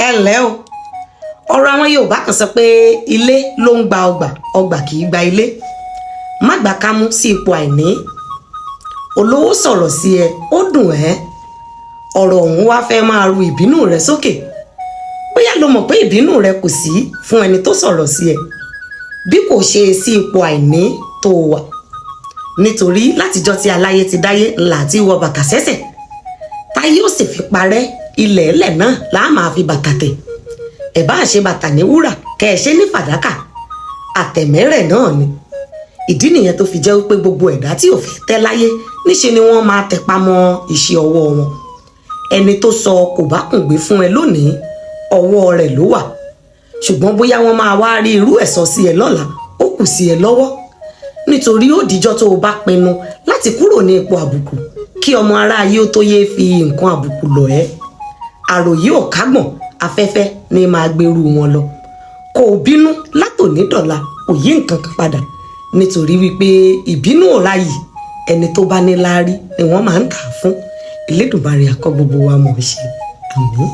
Ẹ ǹlẹ́ o. Ọ̀rọ̀ àwọn Yorùbá kan sọ pé ilé ló ń gba ọgbà, ọgbà kì í gba ilé. Má gbà kámú sí ipò àìní. Olówó sọ̀rọ̀ sí ẹ, ó dùn ẹ́. Ọ̀rọ̀ ọ̀hún wá fẹ́ máa ru ìbínú rẹ sókè. Bóyá lo mọ̀ pé ìbínú rẹ kò sí fún ẹni tó sọ̀rọ̀ sí ẹ, bí kò ṣe sí ipò àìní tó wà, nítorí látijọ́ tí aláyé ti dáyé ńlá tí wọ bàtà sẹ́sẹ̀, táyé ó sì fi parẹ́. Ilẹ̀ ẹlẹ̀ náà láà máa fi bàtà tẹ̀. Ẹ̀ bá ṣe bàtà ní wúrà, kẹ́ ẹ ṣe ní fàdákà, àtẹ̀mẹ́rẹ̀ náà ni. Ìdí nìyẹn tó fi jẹ́ wípé gbogbo ẹ̀dá tí ò fẹ́ tẹ́ láyé, níṣe ni wọ́n máa tẹpá mọ́ iṣẹ́ ọwọ́ wọn. Ẹni tó sọ kò bá kùn gbé fún ẹ lónìí, ọwọ́ rẹ̀ ló wà, ṣùgbọ́n bóyá wọ́n máa wá rí irú ẹ̀ sọ sí ẹ lọ́la, ó kù sí ẹ lọ́wọ́, nítorí ó dìjọ́ tó o bá pinnu láti kúrò ní ipò àbùkù kí ọmọ aráyé ó tó yéé fi nǹkan àbùkù lọ̀ ẹ́. Àròyé ò kágbọ̀n, afẹ́fẹ́ ní máa gbèrú wọn lọ. Kò bínú látòní dọ̀la, kò yí nǹkan kan padà, nítorí wípé ìbínú ò ráyè. Ẹni tó bá ní láárí ni wọ́n máa ń tà á fún. Elédùmarè á kọ́ gbogbo wa mọ̀ ọ́ ṣe. Àmín.